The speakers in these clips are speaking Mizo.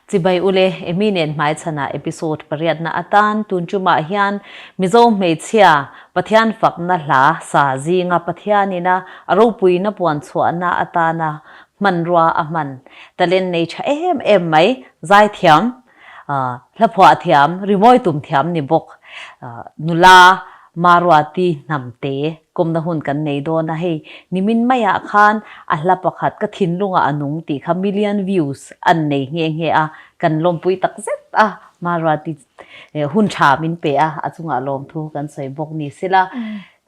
Chibai ule, Amy nen hmaichhanah episode pariatna atan tun tumah hian Mizo hmeichhia Pathian fakna hla sa zinga Pathianina a ropuina puan chhuahna atana hmanrua a hman talent nei tha em em mai zaithiam Hla phuah thiam, rimawi tum thiam ni bawk. Nula Maruati Hnamte kawmna hun kan nei dawn a, hei nimin maiah khan a hla pakhat ka thinlungah a nung tih kha million views an nei nghe nghe a, kan lawmpui tak zet a, Maruati hun tha min pe a, a chungah lawmthu kan sawi bawk ni sela.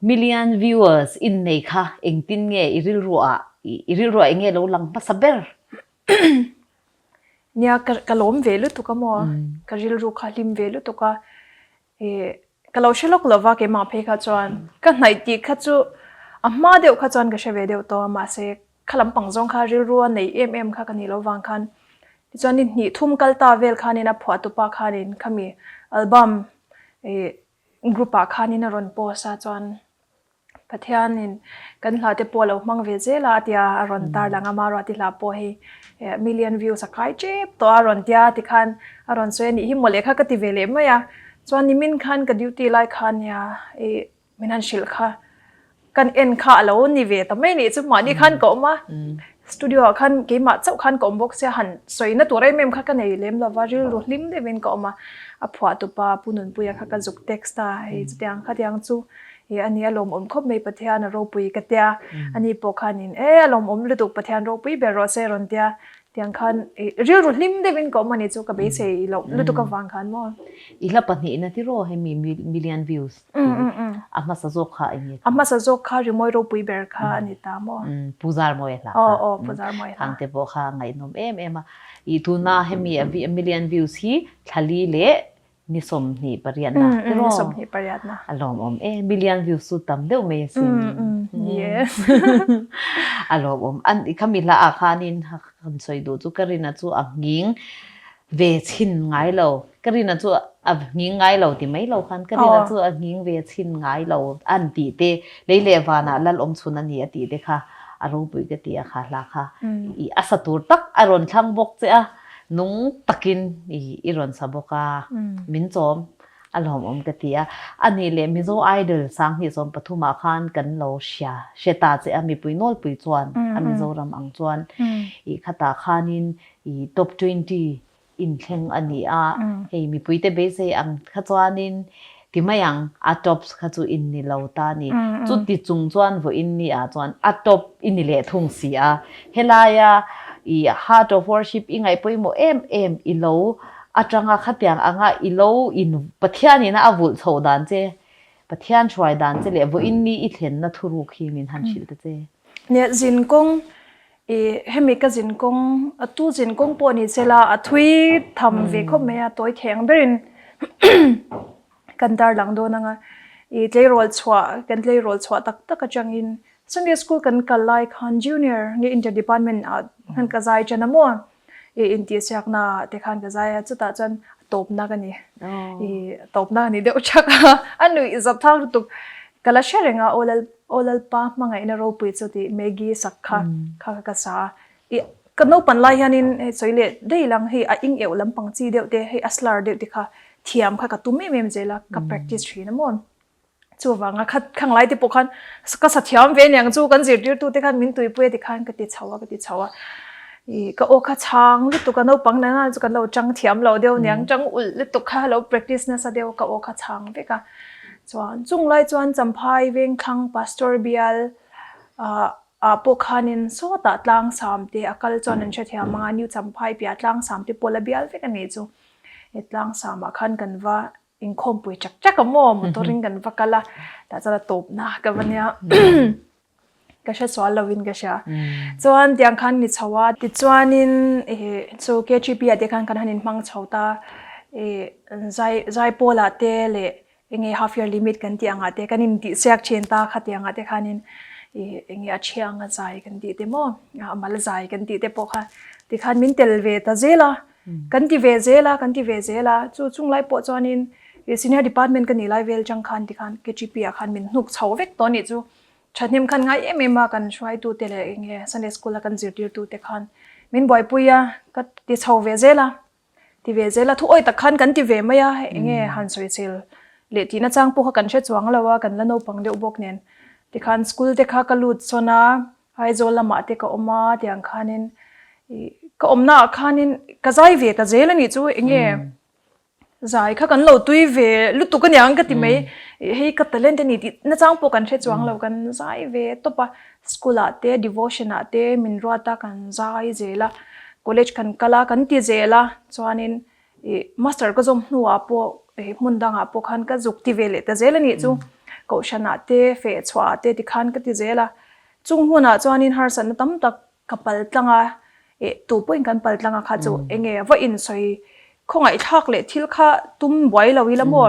Million viewers in nei kha engtin nge i rilruah i rilruah enge lo lang hmasa ber? Nia ka ka lawm ve lutuk a maw ka rilru kha hlim ve lutuk a ih ka lo hre lawk lova keimah phei kha chuan ka hnaih tih kha chu a hma deuh kha chuan ka hre ve deuh tawh a mahse kha lampang zawng kha rilru a nei em em kha ka nih loh vang khan tichuan ni hnih thum kal ta vel khanin a phuah tupa khanin khami album ih group ah khanin a rawn post a chuan. Pathianin kan hla te pawh a lo hmang ve zel a tia a rawn tar lang a, Maruati hla pawh hei million views a kai tep tawh a rawn tia tikhan a rawn sawi a nih hi mawle kha ka ti ve leh mai a, chuan nimin khan ka duty lai khan nia ih min han hrilh kha kan en kha a lo ni ve ta mai nih chu mahni khan ka awm a. Studio ah khan keimah chauh khan ka awm bawk sia han sawi na tur em em kha ka nei lem lova rilru hlim deuhin ka awm a, a phuah tupa Pu Nunpuia kha ka zuk text a hei chutiang khatiang chu ih a ni a lawmawm khawp mai Pathian a ropui ka tia ani pawh khanin e a lawmawm lutuk Pathian ropui ber rawh se rawn tia tiang khan ih rilru hlim deuhin ka awm a ni chu ka beisei loh lutuk avang khan maw. I hla pahnihna tiraw hemi million views. A hmasa zawk kha eng nge kha? A hmasa zawk kha rimawi ropui ber kha a ni ta maw? Pu Zarmawi a hla kha. Aw aw Pu Zarmawi hla. Thangte pawh kha a ngaihnawm em em a. I tuna hemi a million views hi thlali leh ni 28na tiraw? Ni 28na. A lawmawm e. Million views chu tam deuh mai asin. Yes. A lawmawm. Khami hla ah khanin kan sawi duh chu ka rina chu a nghing ve chhin ngai lo. Ka rina chu a nghing ngai lo ti mai lo khan ka rina chu a nghing ve chhin ngai lo an tih te lei leh vanah lal awm chhun a ni a tih te kha a ropui ka ti a kha hla kha i a sa tur tak a rawn thlang bawk che a nung takin i i rawn sa bawk a min chawm a lawmawm ka ti a. A nih leh Mizo Idol 2013 ah khan kan lo hria hre ta che a mipui nawlpui chuan a Mizoram ang chuan i khatah khanin I top 20 inthleng a ni a, hei mipuite beisei ang kha chuanin ti mai ang, a tops kha chu in ni lo ta a ni. Chuti chung chuan vawiin ni ah chuan a top i ni leh thung si a. Helaia i heart of worship i ngaih pawimawh em em i lo atanga khatiang anga i lo in Pathianin a vulh chhoh dan che, Pathian hruai dan che leh vawiin ni i thlenna thuruk hi min han hrilh ta che. Nia zinkawng I hemi ka zin kawng, a tu zin kawng pawh ni sela a thui tham ve khawp mai a, tawi theng berin kan tarlang dawn ang a. I tleirawl chhuah, kan tleirawl chhuah tak tak atangin Sunday school kan kal lai khan junior nge inter department ah khan ka zai tan a maw, i intihsiakna ah te khan ka zai a, chutah chuan a tawpna ka ni. I tawpna ka ni deuh thak a, a nuih zap thak lutuk. Ka la hre reng a, aw lal Aw Lalpa hmangaihna ropui chu tih Maggie sak kha kha ka sa a. I ka naupan lai hianin hei sawi leh daih lang hei a ing euh lampang chi deuh te hei a slur deuh te kha thiam kha ka tum em em zel a, ka practice thin a maw. Chuvanga kha khang lai te pawh khan ka sa thiam ve aniang chu kan zirtirtu te khan min tuipui a tikhan ka ti chho a ka ti chho a. I ka aw kha chhang lutuk a naupang nana chu kan lo chang thiam lo deuh aniang chang ulh lutuk kha lo practice nasa deuh ka aw kha chhang vek a. Chuan chung lai chuan Champhai Vengthlang Pastor bial ah pawh khanin sawtah tlangsam te a kal chuan an hrethiam ang a, New Champhai piah tlangsam te pawh la bial vek a nih chu. He tlangsam ah khan kan va inkhawmpui chak chak a maw, motor in kan va kal a, tah chuan a tawpna ka va nia. Ka hre sual lovin ka hria. Chuan tiang khan ni chho a. Tichuanin chu KTP ah te khan kan han inhmang chho ta. Zai zaipawl ah te leh enge half year limit kan tih angah te kan intihsiak thin ta kha tiang ah te khanin enge a thiang a zai kan tih te maw a mal zai kan tih te pawh kha tikhan min tel ve ta zel a. Kan ti ve zel a, kan ti ve zel a. Chu chung lai pawh chuanin senior department ka nih lai vel chang khan tikhan KTP ah khan min hnuk chho vek tawh a nih chu. Thahnem khan ngai em em a kan hruaitute leh eng nge Sunday school a kan zirtirtute khan min buaipui a, ka ti chho ve zel a, ti ve zel a, thu awi tak khan kan ti ve mai a, eng nge han sawichel leh tihna chang pawh kha kan hre chuang lo a, kan la naupang deuh bawk nen tikhan school te kha ka lut sawn a, Aizawl lamah te ka awm a tiang khanin ih ka awmna ah khanin ka zai ve ta zel a nih chu eng nge Zai kha kan lo tui ve lutuk aniang ka ti mai. Hei ka talent a ni tih nachang pawh kan hre chuang lo, kan zai ve tawp a. School ah te, devotion ah te min ruat a, kan zai zel a. College kan kal a, kan ti zel a. Chuanin ih master ka zawm hnuah pawh hmun dangah pawh khan ka zuk ti ve leh ta zel a nih chu. Kohhran ah te, feh chhuah ah te tikhan ka ti zel a. Chung hunah chuanin harsatna tam tak Ka pal tlang a, eh tu pawhin kan pal tlang a kha chu eng nge va insawi khawngaihthlak leh thil kha tum buai lo ila maw?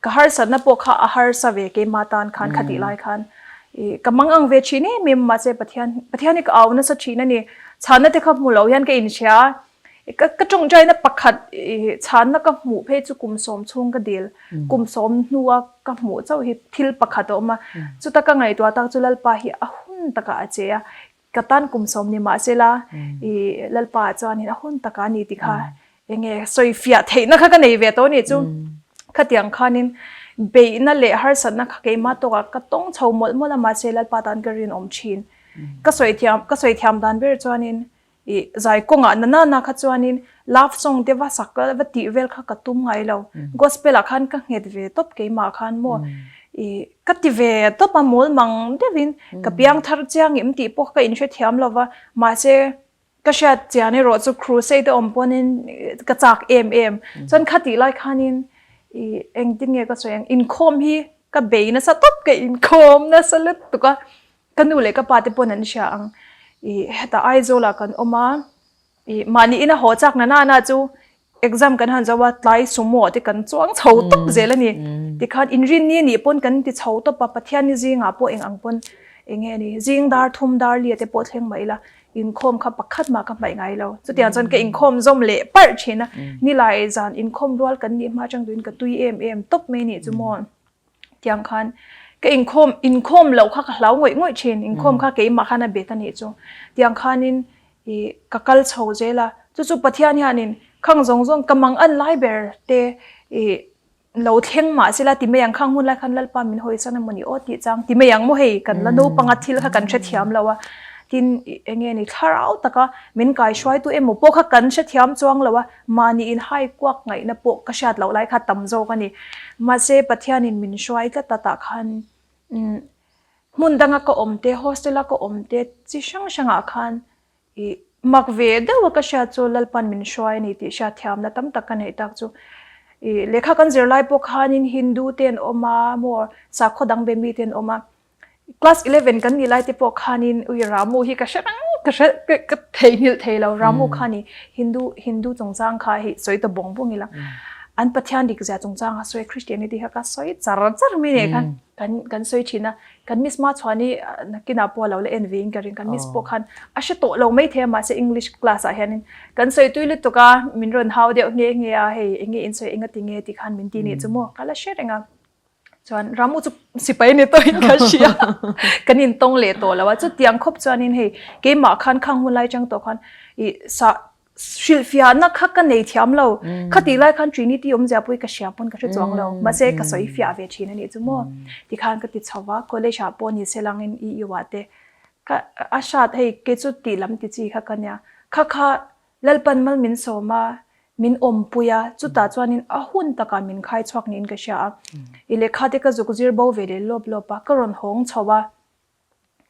Ka harsatna pawh kha a harsa ve keimah tan khan kha tih lai khan ih ka mang ang ve thin em em mahse Pathian Pathian hi ka au nasa thin a ni. Chhanna te kha hmu lo hian ka inhria a, ka ka tawngtaina pakhat ih chhanna ka hmuh phei chu kum sawm chhung ka dil kum sawm hnua ka hmuh chauh hi thil pakhat a awm a, chuta ka ngaihtuah tak chu Lalpa hi a hun takah a che a, Ka tan kum sawm ni mah se la, i Lalpa ah chuanin a hun taka a ni ti kha eng nge sawi fiah theihna kha ka nei ve tawh a nih chu. Khatiang khanin beihna leh harsatna kha keimah tawkah ka tawng chho mawlh mawlh a mahse Lalpa tan ka rinawm thin. Ka sawi thiam ka sawi thiam dan ber chuanin i zai kawngah na nana kha chuanin love song te va sak va tih vel kha ka tum ngai lo. Gospel ah khan ka nghet ve tawp keimah khan maw i ka ti ve tawp a mawl mang deuhin ka piang thar chiang em tih pawh ka inhre thiam lo va mahse ka hriat chian erawh chu crusade a awm pawnin ka chak em em chuan kha tih lai khanin i engtin nge ka sawi ang inkhawm hi ka bei nasa tawp ka inkhawm nasa lutuk a ka nu leh ka pa te pawn an hria ang i hetah Aizawl ah kan awm a. I mahni ina haw chak na nana chu exam kan han zo a, tlai sumo te kan chuang chho tawp zel a ni. Tikhan inrinni nih pawn kan ti chho tawp a, Pathianni zingah pawh eng ang pawn eng nge ni, zing dar thum dar lia te pawh thleng mah ila inkhawm kha pakhat mah ka hmaih ngai lo. Chutiang chuan ka inkhawm zawm leh parh thin a, nilai zan inkhawm rual kan nih hma atang tuin ka tui em em tawp mai nih chu maw. Tiang khan ka inkhawm inkhawm loh kha ka hlau ngawih ngawih thin, inkhawm kha keimah khan a bet a nih chu. Tiang khanin ih ka kal chho zel a, chu chu Pathian hianin khang zawng zawng ka mang an lai ber te ih lo thleng mah sela ti mai ang khang hun lai khan Lalpa min hawisan emaw ni aw tih chang ti mai ang maw hei kan la naupanga thil kha kan hrethiam lo a, tin eng nge ni thlarau taka min kaihruaitu emaw pawh kha kan hrethiam chuang lo a. Mahni inhai kuak ngaihna pawh ka hriat loh lai kha tam zawk a ni. Mahse, Pathianin min hruai tlat a tah khan hmun danga ka awm te, hostel a ka awm te chi hrang hrangah khan ih mak ve deuh a ka hriat chu Lalpan min hruai a ni tih hriat thiamna tam tak ka neih tak chu. Ih lehkha kan zir lai pawh khanin Hindu te an awm a maw, sakhaw dang be mi te an awm a. Class 11 kan nih lai te pawh khanin ui Ramu hi ka hre reng ka hre ka theihnghilh thei lo Ramu kha ni Hindu Hindu chungchang kha hei sawi ta bawng bawng ila an Pathian dik zia chungchang a sawi Christianity kha ka sawi char char mai nei khan kan kan sawi thin a kan miss ma chuan i nakinah pawh a lo la en ve in ka ring kan miss pawh khan a hre tawh lo mai thei a mahse English class ah hianin kan sawi tui lutuk a min rawn hau deuh nghe nghe a hei enge in sawi enga ti nge tih khan min ti nih chu maw ka la hre reng a. Chuan Ramu chu sipai ni tawhin ka hria. Kan intawng leh tawh lo a. Chutiang khawp chuanin hei keimah khan khang hun lai chang tawh khan i sa hrilhfiahna kha ka nei thiam lo. Khatih lai khan Trinity awmzia pawh hi ka hria pawn ka hre chuang lo. Mahse ka sawi fiah ve thin a nih chu maw. Tikhan ka ti chho va, college ah pawh ni se langin EU ah te ka a hrat hei kei chu tih lam ti chi kha ka nia. Kha kha Lalpan mal min sawm a, min awmpui a, chutah chuanin a hun takah min khai chhuak niin ka hria a. I lehkha te ka zuk zir bo ve leh lawp lawp a, ka rawn hawng chho a,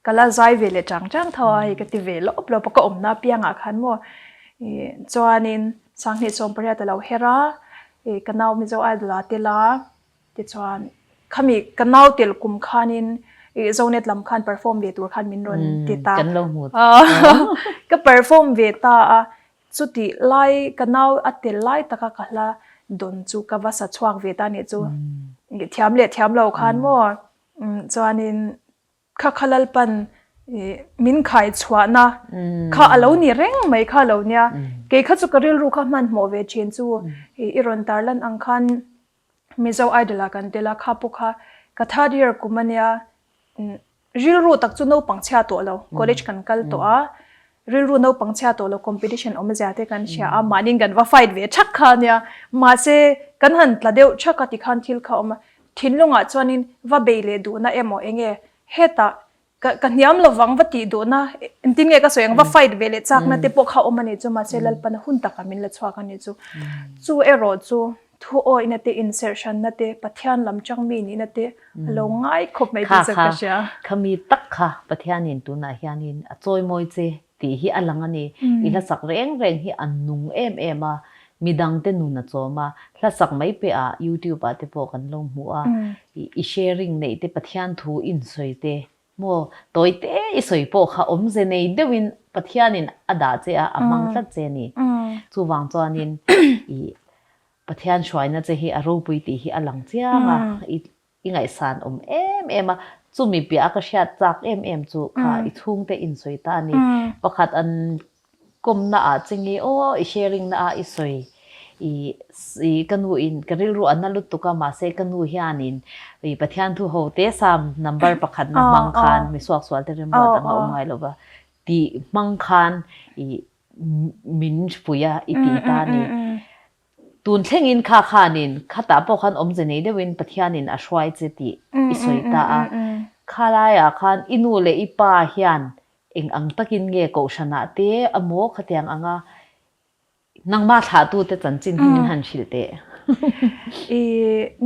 ka la zai ve leh chang chang tho a, hei ka ti ve lawp lawp a, ka awmna apiangah khan maw. I chuanin Sanghnih 18 a lo her a, i ka nau Mizo Idol ah tel a, Tichuan, khami ka nau tel kum khanin i Zonet lam khan perform ve tur khan min rawn ti ta. Kan lo hmu. Ka perform ve ta a, chutih lai ka nau a tel lai taka ka hla dawn chu ka va sa chhuak ve ta nih chu. Thiam leh thiam lo khan maw chuanin Kha kha Lalpan min khai chhuahna kha a lo ni reng mai kha a lo nia. Kei kha chu ka rilru kha hmanhmawh ve thin chu i rawn tarlan ang khan Mizo Idol ah kan tel a, kha pawh kha ka third year kum a nia. Rilru tak chu naupang chhia tawh lo, college kan kal tawh a, rilru naupang chhia tawh lo competition awmzia te kan hria a, mahniin kan va fight ve thak kha ania, mahse kan han tla deuh thak a tikhan thil kha a awm a, thinlungah chuanin va bei leh duhna emaw enge hetah ka ka hniam lovang va tih duhna engtin nge ka sawi ang va fight ve leh chakna te pawh kha a awm a nih chu mahse Lalpana hun takah min la chhuak a nih chu. Chu erawh chu Thu awihna te, inserhhranna te, Pathian lam chang mi nihna te a lo ngai khawp mai tih chu ka hria. Kha mi tak kha Pathianin tunah hianin a chawimawi che tih hi a lang a ni. I hlasak reng reng hi a nung em em a, midangte nun a chawm a, hlasak mai piahah YouTube ah te pawh kan lo hmu a, i sharing neih te, Pathian thu insawi te, maw tawi te i sawi pawh kha awmze nei deuhin Pathianin a dah che a, a hmang tlat che a ni. Chuvang chuanin i Pathian hruaina che hi a ropui tih hi a lang chiang a, i i ngaihsan awm em em a, chumi piah a ka hriat chak em em chu kha i chhungte insawi ta a ni. Pakhat an Kawmna ah che nge aw i sharing na ah i sawi i i ka nu in ka rilru a na lutuk a mahse ka nu hian in i Pathian thu ho te Psalm number pakhat na hmang khan mi suaksual te remruat ang a awm ngai lova tih hmang khan i min pui a i tih ta a ni. Tun thlengin kha khanin khatah pawh khan awmze nei deuhin Pathianin a hruai che tih i sawi ta a. Khalaiah khan i nu leh i pa hian Eng ang takin nge Kohhranah te a maw khatiang anga nangmah thlahtute chanchin hi min han hrilh teh. I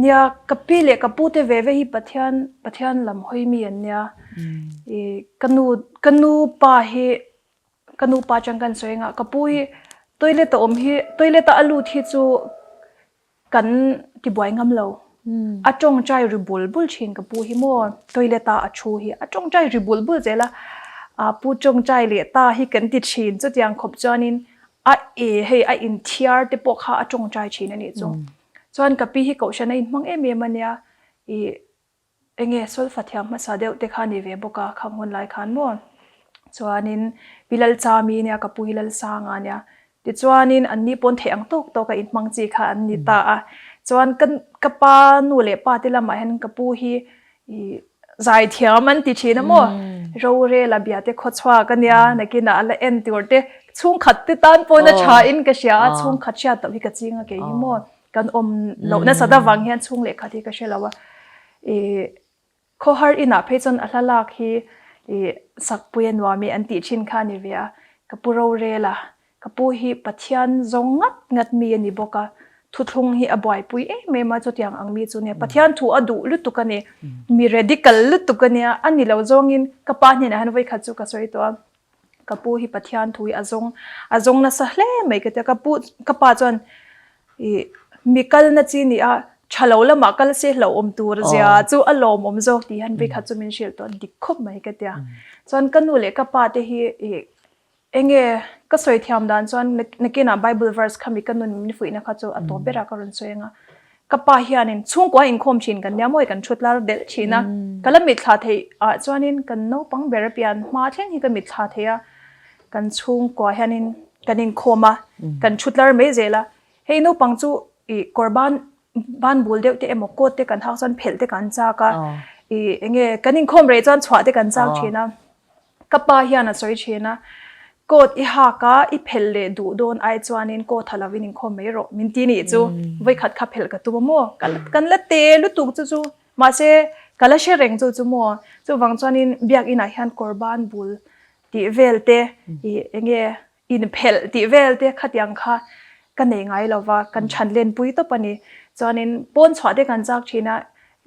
nia, ka pi leh ka pu te ve ve hi Pathian Pathian lam hawi mi an nia. I ka nu ka nu pa hi ka nu pa atang kan sawi anga ka pu hi toilet a awm hi toilet a a lut hi chu Kan tibuai ngam lo. A tawngtai ri bul bul thin ka pu hi maw toilet a a thu hi a tawngtai ri bul bul zel a, a pu tawngtai leh ta hi kan ti thin chutiang khawp chuanin a e hei a inthiar te pawh kha a tawngtai thin a nih chu. Chuan ka pi hi kohhran a inhmang em em a nia ih Enge solfa thiam hmasa deuh te kha ni ve bawk a, khang hun lai khan maw? Chuanin Pi Lalchami nia ka pu hi Lalsanga nia. Tichuanin an ni pawn theih ang tawk tawk a inhmang chi kha an ni ta a. Chuan ka ka pa nu leh pa te lamah hian ka pu hi ih zaithiam an ti thin a maw? Rorel a bia te khawchhuak a nia, nakinah a la en tur te chhungkhat te tan pawn a tha in ka hria a, chhungkhat hriat loh hi ka ching a kei hi maw? Kan awm loh nasat avang hian chhung leh khat hi ka hre lo a, ih khawhar inah phei chuan a hla lak hi ih sakpui a nuam i an tih thin kha a ni ve a, ka pu rorel a, ka pu hi Pathian zawng ngat ngat mi a ni bawk a, thuthlung hi a buaipui em em a chutiang ang mi chu nia, Pathian thu a duh lutuk a ni, mi radical lutuk a nia, a ni lo zawngin ka pa hnenah hian vawikhat chu ka sawi tawh a. Ka pu hi Pathian thu hi a zawng a zawng nasa hle mai ka ti a, ka pu ka pa chuan ih mi kalna chi ni a tha lo lamah kal se hlauhawm tur zia chu a lawmawm zawk tih hian vei khat chu min hrilh tawh dik khawp mai ka ti a. Chuan ka nu leh ka pa te hi ih enge ka sawi thiam dan chuan nakinah bible verse kha mi ka nun min fuihna kha chu a tawp berah ka rawn sawi ang a. Ka pa hianin chhungkua inkhawm thin kan nia mawi kan thut lar delh thin a, ka la mitthla theih ah chuanin kan naupang ber pian hma thleng hi ka mitthla thei a, kan chhungkua hianin kan inkhawm a, kan thut lar mai zel a, hei naupang chu ih kawr ban ban bul deuh te emaw coat te kan hak chuan phelh te kan chak a, ih enge kan inkhawm reh chuan chhuah te kan chak thin a. Ka pa hian a sawi thin a, Coat i hak a, i phelh leh duh dawn ai chuanin coat ha lovin inkhawm mai rawh min ti nih chu. Vawikhat kha phelh ka tum a maw? Ka la kan la te lutuk chu chu. Mahse, ka la hre reng chu chu maw? Chuvang chuanin biakinah hian kawr ban bul tih vel te, ih enge Inphelh tih vel te khatiang kha ka nei ngai lo va, kan chhan len pui tawp a ni. Chuanin pawn chhuah te kan chak thin a,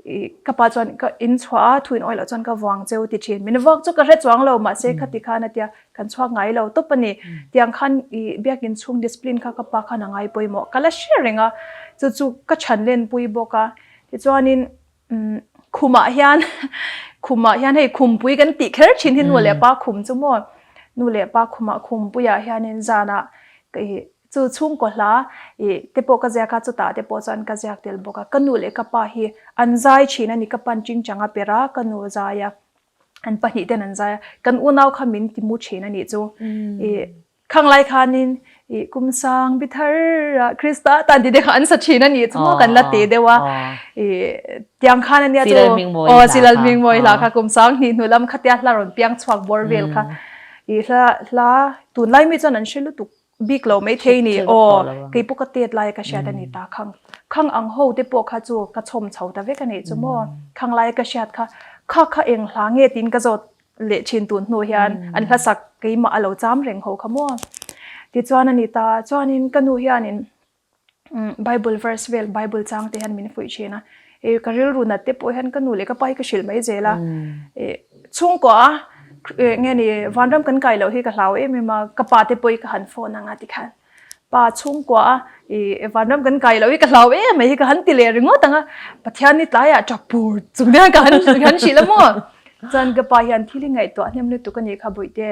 ih ka pa chuan ka in chhuah a, thu in awih loh chuan ka vuang cheu ti thin. Min vuak chu ka hre chuang lo, mahse khati khan a tia kan chhuak ngai lo tawp a ni. Tiang khan ih biakin chhung discipline kha ka pa khan a ngai pawimawh. Ka la hre reng a, chu chu ka chhan len pui bawk a. Tichuanin Khumah hian khumah hian hei khumpui kan tih kher thin hi nu leh pa khum chu maw nu leh pa khumah khumpuiah hianin zanah ih chu chhungkaw hla ih te pawh ka ziak a chutah te pawh chuan ka ziak tel bawk a ka nu leh ka pa hi an zai thin a ni ka pan chingchang a per a ka nu zai a an pahnih ten an zai a kan unau kha min ti mu thin a nih chu ih. Khang lai khanin i kum sang bi thar ah Krista tan ti te kha an sa thin a nih chu maw kan la te deuh a. I tiang khan ania chu aw Silal Hmingmawi hla kha kum sang hnih hnu lam khatia hla rawn piang chhuak bawr vel kha. I hla hla tunlai mi chuan an hre lutuk bik lo mai thei ni aw kei pawh ka tet lai ka hriat a ni ta khang khang ang ho te pawh kha chu ka chhawm chho ta vek a nih chu maw khang lai ka hriat kha kha kha eng hla nge tiin ka zawt leh thin tun hnu hian an hlasak keimah a lo cham reng ho kha maw tichuan a ni ta chuanin ka nu hianin Bible verse vel Bible chang te hian min fuih thin a e ka rilru nat te pawh hian ka nu leh ka pa hi ka hrilh mai zel a e chhungkaw a nge ni vanram kan kai loh hi ka hlau em em a ka pa te pawh hi ka han phone anga tikhan pa chhungkaw a e vanram kan kai loh hi ka hlau em mai hi ka han ti leh ringawt ang a Pathian ni tlaiah tap pur chung hian ka han han hrilh a maw chuan ka pa hian thil hi ngaihtuah hnem lutuk a nih kha bawihte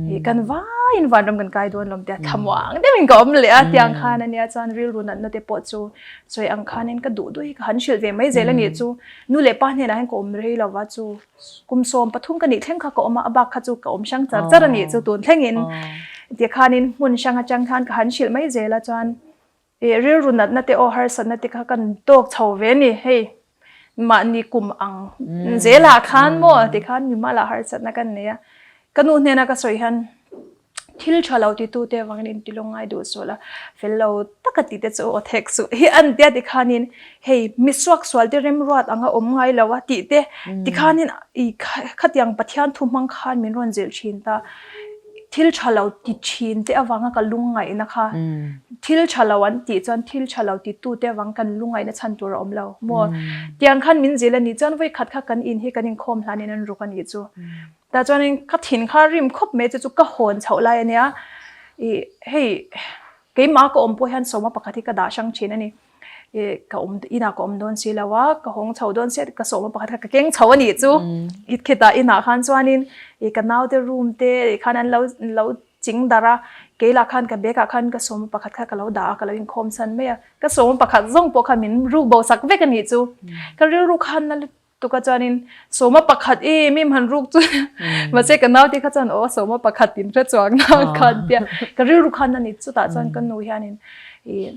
Hi kan vaiin vanram kan kai dawn lawm tia thlamuang deuhin ka awm leh a tiang khan ania chuan rilru natna te pawh chu sawi ang khanin ka duh duh hi ka han hrilh ve mai zel a nih chu nu leh pa hnenah hian ka awm rei lova chu kum 13 ka nih thleng kha ka awm a a bak kha chu ka awm hrang char char a nih chu tun thlengin tia khanin hmun hrang atang khan ka han hrilh mai zel a chuan Ih rilru natna te aw harsatna te kha kan tawk chho ve a ni hei mahni kum ang zelah khan maw tikhan mimal ah harsatna kan nei a ka nu hnena ka sawi hian thil tha lo titu te avangin inti lawng ngai duh suh la fel lo taka tih te chu aw thek suh hi an tia tikhanin hei mi suak sual te remruat anga awm ngai lo a tih te tikhanin ih khatiang Pathian thu hmang khan min rawn zilh thin ta. Thil tha lo ti thin te avanga ka lungngaihna kha thil tha lo an tih chuan thil tha lo ti tu te avang kan lungngaihna chhan tur a awm lo maw? Tiang khan min zil a nih chuan vawi khat kha kan in hi kan inkhawm hlanin an ruk a nih chu. Tah chuanin ka thin kha rim khawp mai chu chu ka hawn chhoh lai a nia ih hei keimah ka awm pawh hian sawma pakhat hi ka dah hrang thin a ni. E ka awm inah ka awm dawn si lo a, ka hawng chho dawn sia ka sawma pakhat kha ka keng chho a nih chu. It khitah inah khan chuanin e ka naute room te khan an lo lo ching darh a, keilah khan ka bag ah khan ka sawma pakhat kha ka lo dah a, ka lo inkhawm san mai a. Ka sawma pakhat zawng pawh kha min ruk bo sak vek a nih chu. Ka rilru khan na Tuka chuanin sawma pakhat em em han ruk chu mahse ka naute kha chuan aw sawma pakhat in hre chuang na khan tia ka rilru khan a ni chutah chuan ka nu hianin ih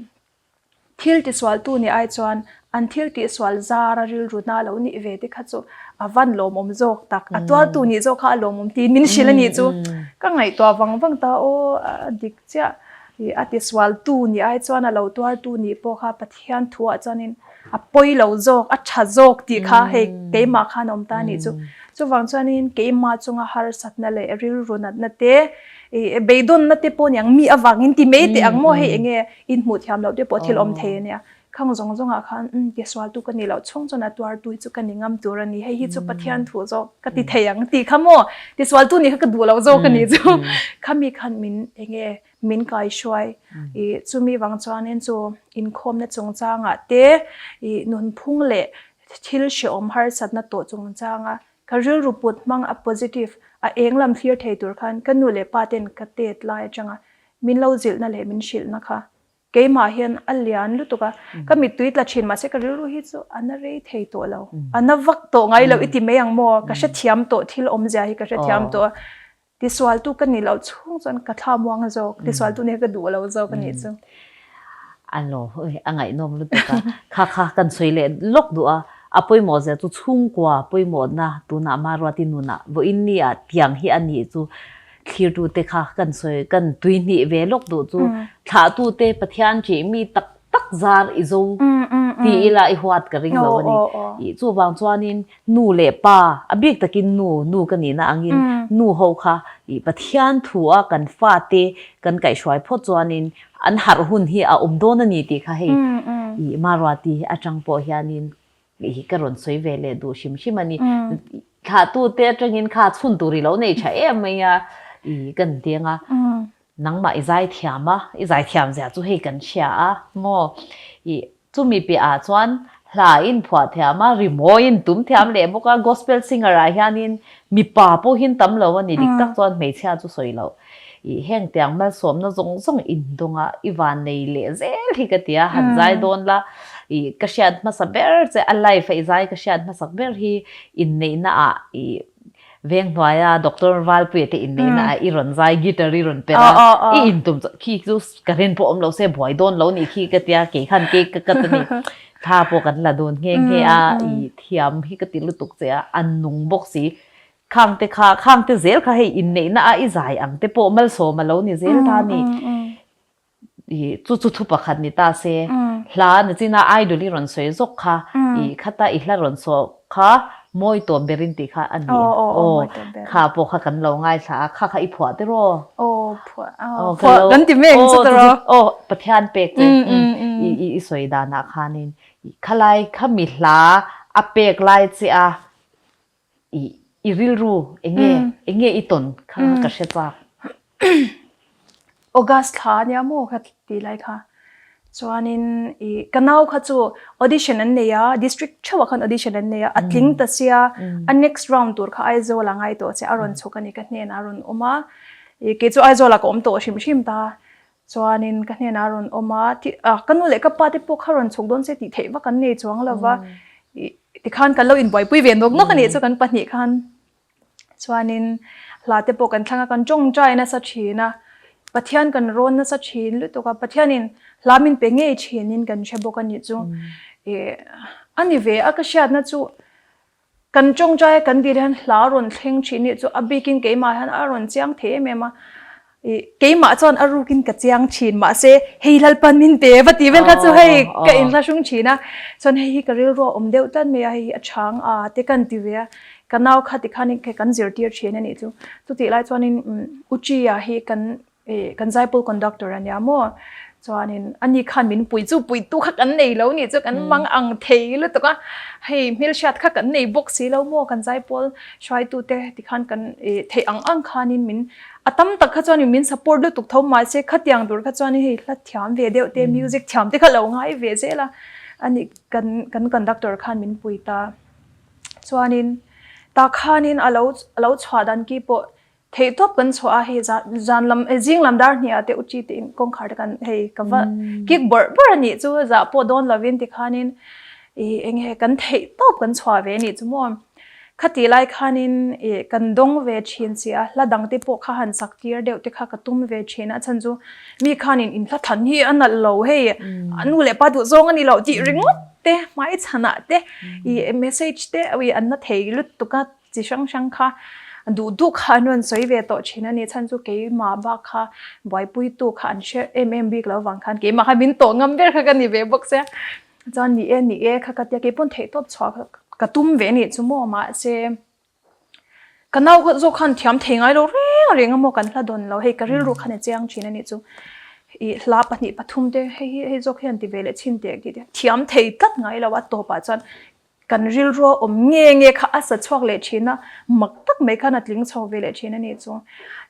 thil tisualtu nih ai chuan an thil tihsual zara rilru na lo nih ve te kha chu a van lawmawm zawk tak a tualtu nih zawk kha a lawmawm tiin min hrilh a nih chu ka ngaihtuah vang vang ta aw a dik chiah ih a tisualtu nih ai chuan a lo tuartu nih pawh kha Pathian thuah chuanin a pawi lo zawk, a tha zawk tih kha hei keimah khan a awm ta a nih chu. Chuvang chuanin keimah chunga harsatna leh rilru natna te, ih beidawnna te pawh niang mi avangin ti mai teh ang maw hei enge inhmuh thiam loh te pawh thil awm thei a nia. Khang zawng zawngah khan umm tisualtu ka nih loh chhung chuan a tuartu hi chu ka ni ngam tur a ni, hei hi chu Pathian thu zawk ka ti thei ang tih kha maw tisualtu nih kha ka duh loh zawk a nih chu. Khami khan min enge min kaihruai. I chumi vang chuanin chu inkhawmna chungchangah te, i nunphung leh thil hrehawm harsatna tawh chungchanga ka rilru put hmang a positive, a eng lam thlir thei tur khan ka nu leh pa ten ka tet lai atanga min lo zilhna leh min hrilhna kha keimah hian a lian lutuk a, ka mittui tla thin mahse ka rilru hi chu a na rei thei tawh lo, a na vak tawh ngai lo i ti mai ang maw, ka hrethiam tawh thil awmzia hi ka hrethiam tawh a. Tisualtu ka nih loh chhung chuan ka thla muang zawk, tisualtu nih ka duh lo zawk a nih chu. A lo, a ngaihnawm lutuk a. Kha kha kan sawi leh lawk duh a, a pawimawh zia chu chhungkua pawimawhna tunah Maruati nunah vawiin ni ah tiang hi a nih chu thlirtute kha kan sawi kan tuihnih ve lawk duh chu thlahtute Pathian ṭih mi tak tak zar i zo ti ila i huat ka ring lo a ni. Ih chuvang chuanin Nu leh pa, a bik takin nu, nu ka nihna angin nu ho kha ih Pathian thu a kan fate kan kaihhruai phawt chuanin an harh hun hi a awm dawn a ni tih kha hei ih Maruati atang pawh hianin ih ka rawn sawi ve leh duh hrim hrim a ni. Thlahtute atangin kha chhun tur i lo nei tha em mai a ih kan deng a. Nangmah i zaithiam a, i zaithiam zia chu hei kan hria a maw? Ih, chumi piahah chuan hla in phuah thiam a, rimawi in tum thiam leh bawk a, gospel singer ah hianin mipa pawhin tam lo a ni, dik tak chuan hmeichhia chu sawi loh. Ih, heng tiang malsawmna zawng zawng in dawng a, i van nei leh zel hi ka ti a, han zai dawn la, ih, ka hriat hmasa ber che a live a i zai ka hriat hmasak ber hi inneihna ah ih. Veng hnuaia Doctor Valpuia te inneihna ah i rawn zai guitar i rawn perh a, i intum chu khi chu ka rin pawh awm lo se buai dawn lo nih khi ka tia kei khan cake ka cut a ni. Thla pawh kan la dun nghe nghe a, i thiam hi ka ti lutuk che a, a nung bawk si. Khang te kha, khang te zel kha hei inneihna a i zai ang te pawh malsawm a lo ni zel ta a ni. I chu chu thu pakhat ni ta se, hla na china idol i rawn sawi zawk kha, i khata i hla rawn saw kha mawi tawp berin tih kha a ni. Aw, kha pawh kha kan lo ngaithla a, kha kha i phuah tiraw? Aw, phuah, phuah kan ti mek chu tiraw? Aw, Pathian pek che i i sawi danah khanin khalai khami hla a pek lai che a, I i rilru enge enge i tawn kha ka hre chak. August thla ania maw ka ti lai kha. Chuanin i ka nau kha chu audition an nei a, district theuhah khan audition an nei a, a tling ta sia, a next round tur kha Aizawl ah ngai tawh che a rawn chhuk a ni ka hnenah a rawn awm a. I kei chu Aizawl ah ka awm tawh hrim hrim ta. Chuanin ka hnenah a rawn awm a, ka nu leh ka pa te pawh kha rawn chhuk dawn se tih theih vak an nei chuang lo va, tikhan kan lo inbuaipui ve nawk nawk a nih chu kan pahnih khan. Chuanin hla te pawh kan thlang a, kan tawngtai nasa thin a, Pathian kan rawn nasa thin lutuk a, Pathianin hla min pe ngei thinin kan hre bawk a nih chu. A ni ve a, ka hriatna chu Kan tawngtai a kan dil hian hla rawn thleng thin nih chu a bikin keimah hian a rawn chiang thei em em a, ih keimah chuan a rukin ka chiang thin mahse hei Lalpan min pe va tih vel kha chu hei ka inhlahrung thin a, chuan hei hi ka rilru a awm deuh tlat mai a, hei hi a chhang a te kan ti ve a, ka nau kha tikhanin kan zirtir thin a nih chu, chutih lai chuanin Uchi-a hi kan Ih kan zaipawl conductor a nia maw? Chuanin ani khan min pui chu puitu kha kan nei lo nih chu kan mang ang thei lutuk a, hei hmelhriat kha kan nei bawk si lo maw kan zaipawl hruaitute tikhan kan ih theih ang ang khanin min a tam tak kha chuanin min support lutuk tho mahse khatiang tur kha chuanin hei hla thiam ve deuh te music thiam te kha lo ngai ve zel a, ani kan kan conductor khan min pui ta. Chuanin tah khanin a lo a lo chhuah dan ki pawh Theihtawp kan chhuah a hei zan lam zing lam dar hnih ah te uchi te in kawngkhar te kan hei ka va kik bawrh bawrh a nih chu zah pawh dawn lovin tikhanin ih eng nge kan theihtawp kan chhuah ve a nih chu maw. Khati lai khanin ih kan dawng ve thin si a hla dang te pawh kha han sak tir deuh te kha ka tum ve thin a chhan chu mi khanin in hla than hi a nalh lo hei a nu leh pa duh zawng a ni loh tih ringawt te hmaichhanah te ih message te an la thei lutuk a. Chi hrang hrang kha duh duh kha an rawn sawi ve tawh thin a ni. Chhan chu keimah bak kha buaipuitu kha an hre em em bik lo vang khan keimah kha min tawh ngam ber kha ka ni ve bawk sia. Chuan ni e ni e kha ka tia keipawn theihtawp chhuah kha ka tum ve anih chu maw mahse ka nau zawk khan thiam thei ngai lo reng reng a maw kan hla dawn lo hei ka rilru khan a chiang thin a nih chu. Ih hla pahnih pathum te hei hi hei zawk hian ti ve leh chhin teh tih te thiam thei tlat ngai lo a tawpah chuan Kan rilru a awm nge nge kha a sa chhuak leh thin a, mak tak mai khan a tling chho ve leh thin a nih chu.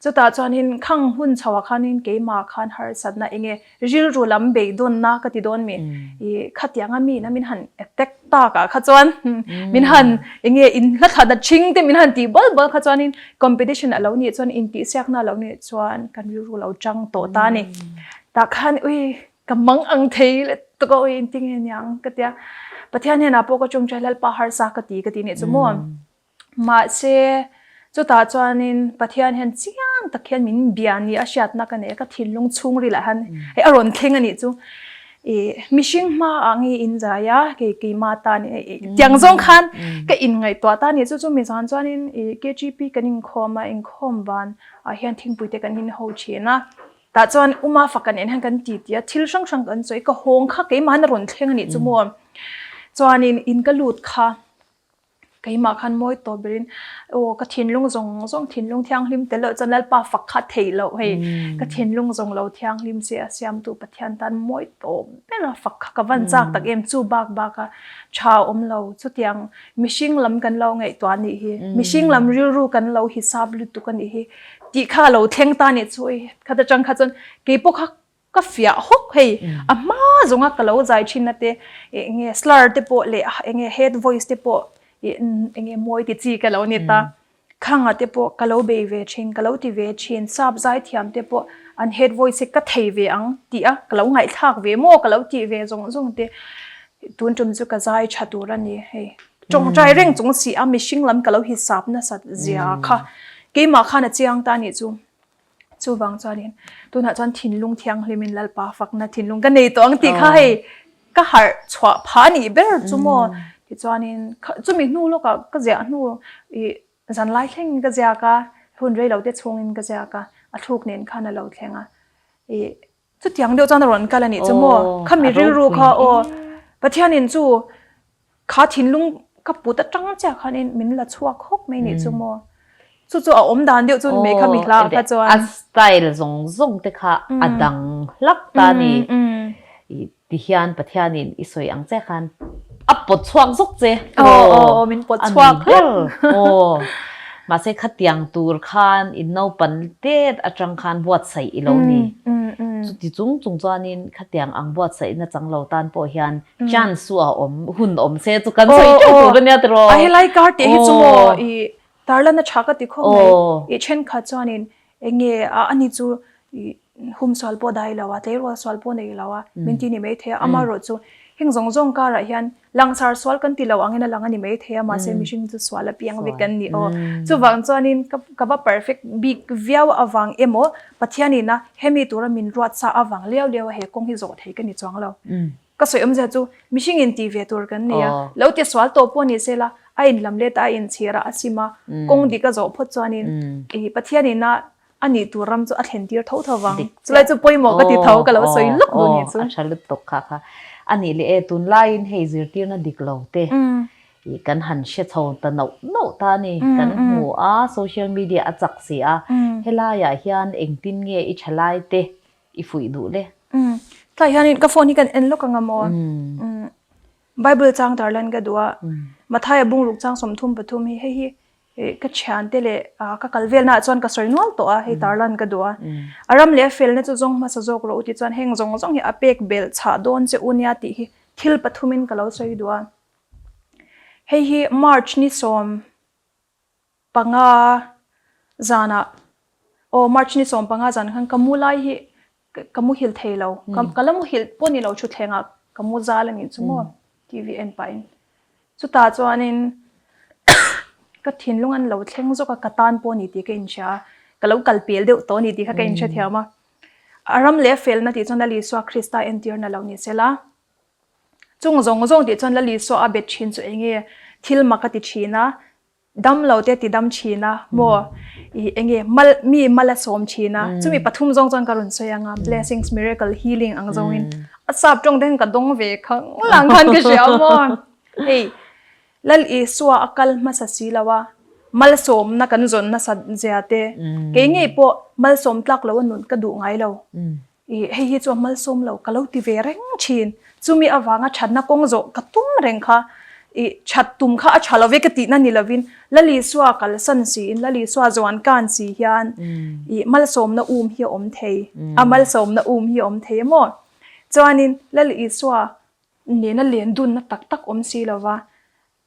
Chutah chuanin khang hun chhoah khanin keimah khan harsatna eng nge rilru lam beidawnna ka ti dawn mi? Ih khatianga miin a min han attack takah kha chuan min han eng nge in hla thlatna thing te min han tih bawl bawl kha chuanin competition a lo nih chuan intihsiakna a lo nih chuan kan rilru lo chang tawh ta a ni. Tah khan ui Ka mang ang thei le tuk a ui inti nge niang ka tia. Pathian hnenah pawh ka tawngtai Lalpa harsa ka ti ka ti nih chu maw. Mahse chutah chuanin Pathian hian chiang tak hian min bia ni a hriatna ka nei a, ka thinlung chhungril ah hian hei a rawn thleng a nih chu. Ih mihring hmaah nge in zai a kei keima tan tiang zawng khan ka inngaihtuah ta nih chu chu mi zan chuanin ih KGP kan inkhawm a inkhawm van ah hian thingpui te kan inho thin a. Tah chuan Uma faka nen hian kan ti ti a, thil hrang hrang kan sawi, ka hawng kha keimah a rawn thleng a nih chu maw. Chuanin in ka lut kha keimah khan mawi tawh berin aw ka thinlung zawng zawng thinlung thianghlim tel loh chuan Lalpa fak kha theih loh hei ka thinlung zawng lo thianghlim che a siamtu Pathian tan mawi tawh ber a fak kha ka van chak tak em chu bak bak a tha awm lo chutiang mihring lam kan lo ngaihtuah a nih hi mihring lam rilru kan lo hisap lutuk a nih hi. Tih kha a lo thleng ta nih chu i khat atang kha chuan kei pawh kha ka fiah hawk hei a hma zawnga ka lo zai thin na te eng nge slur te pawh leh eng nge head voice te pawh eng nge mawi ti chi ka lo ni ta khanga te pawh ka lo bei ve thin ka lo ti ve thin sap zai thiam te pawh an head voice hi ka thei ve ang tih a ka lo ngaihthlak ve maw ka lo tih ve zawng zawng te tun tum chu ka zai tha tur a ni hei. Tawngtai reng chung si a mihring lam ka lo hisap nasat zia kha keimah khan a chiang ta nih chu. Chuvang chuanin tunah chuan thinlung thianghlimin Lalpa fakna thinlung ka nei tawh ang tih kha hei ka harh chhuah phah a nih ber chu maw. Tichuanin chumi hnu lawkah ka ziah hnu ih zanlai thlengin ka ziak a, hun rei lo te chhungin ka ziak a, a thluk nen khan a lo thleng a. Ih chutiang deuh chuan a rawn kal a nih chu maw. Khami rilru kha aw Pathianin chu Kha thinlung ka put atang chiah khanin min la chhuak hawk mai nih chu maw. Chu chu a awm dan deuh chu ni mai kha mi hla kha chuan. A style zawng zawng te kha a dang hlak ta ni. Ti hian Pathianin i sawi ang che khan a pawt chhuak zawk che. Aw min pawt chhuak hlak. Aw mahse khatiang tur khan in naupan tet atang khan buatsaih i lo ni. Chuti chung chung chuanin khatiang ang buatsaihna chang lo tan pawh hian Chance chu a awm, hun awm se chu kan sawi teuh tur a nia tiraw. A helai kar tih hi chu maw i tarlan a tha ka ti khawp mai. I thenkhat chuanin eng nge ani chu i hum sual pawh dai lo a, tleirawl sual pawh nei lo a min ti ni mai thei a. Amaherawh chu heng zawng zawng karah hian langsar sual kan ti lo angin a lang a ni mai thei a, mahse mihring chu sual a piang vek kan ni aw. Chuvang chuanin ka va perfect bik viau avang emaw Pathianin a hemi tura min ruat sa avang liau liau a he kawng hi zawh thei ka ni chuang lo. Ka sawi awmzia chu mihring in ti ve tur kan nei a, lo ti sual tawh pawh ni se la, a in lam let a, a inchhir a, a sim a, kawng dik a zawh phawt chuanin i Pathian ina a nih tur ram chu a thlen tir tho tho vang. Chulai chu pawimawh ka ti tho, ka lo sawi lawk duh nih chu. A tha lutuk kha kha. A nih leh e, tunlaiin hei zirtirna dik lo te i kan han hre chho ta nauh nauh ta a ni. Kan hmu a, social media a chak si a, helaiah hian engtin nge i thalai te I fuih duh le. Umm. Tlai hianin ka phone hi kan en lawk ang a maw? Umm. Bible chang tar lan ka duh a. Mathaia bungruk chang 33 hi hei hi ka thiante leh ka kal velnaah chuan ka sawi nual tawh a, hei tar lan ka duh a. A ram leh a felna chu zawng hmasa zawk rawh u tih chuan heng zawng zawng hi a pek belh chhah dawn che u nia tih hi thil pathumin ka lo sawi duh a. Hei hi March ni sawm panga zanah aw March ni 15 zan khan ka mu lai hi ka muhil thei lo ka la muhil pawh ni lo thutthlengah ka mu zal a nih chu maw TV en pahin chutah chuanin ka thinlung an lo thleng zawk a ka tan pawh ni tih ka inhria a ka lo kal pel deuh tawh a ni tih kha ka inhrethiam a a ram leh a felna tih chuan Lal Isua Krista entirna lo ni sela. Chung zawng zawng tih chuan Lal Isua a bet thin chu eng nge thil mak a ti thin a, dam lo te ti dam thin a maw ih eng nge mal mi mal a sawm thin a, chumi pathum zawng chuan ka rawn sawi ang a, blessings, miracle, healing ang zawngin a sap tawng te hian ka dawng ve khang lang khan ka hria maw. Hei Lal Isua a kal hmasa si lo a, malsawmna kan zawn nasat zia te, kei ngei pawh malsawm tlak lo a nun ka duh ngai lo. Ih, hei hi chu a malsawm lo, ka lo ti ve reng thin. Chumi avanga thatna kawng zawh ka tum reng kha, ih, that tum kha a tha lo ve ka tihna ni lovin, Lal Isua kalsan siin, Lal Isua zuan kan si hian, ih, malsawmna um hi a awm thei, a malsawmna um hi a awm thei emaw? Chuanin, Lal Isua nena len dunna tak tak awm si lova,